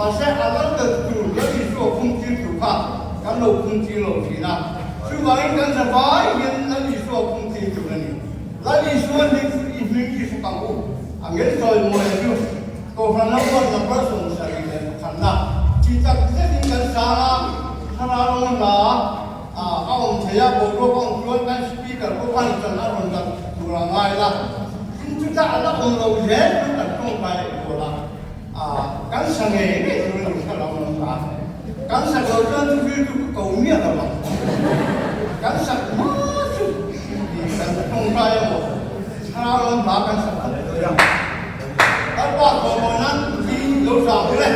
Mahse, a lal ber tur Lal Isua khumtir tur kha kan lo khumtir lo thin a. Chuvangin kan zavai hian Lal Isua khumtir tur a ni. Lal Isua hming chu i hming i hre ang u. A ngel chawi mawi chu Kohhran a ruat number 71na chi tak zetin kan sang a, thlarau rawng hla a awm thei a, boruak a awm chuan kan speaker pawh khan chan a rawn dak tur a ngai la. Tin chutah a la awm lo zel chu kan tawngtai leh kual a, kan sa ngei ngei tur a ni thlarau rawng hla. Kan sak lo chuan chu rilru ka ko miah lo ang. Kan sak hma chu kan tawngtai emaw thlarau rawng hla kan sak khat daih a. Kan pa tawh mawi nan thi lo sa hle.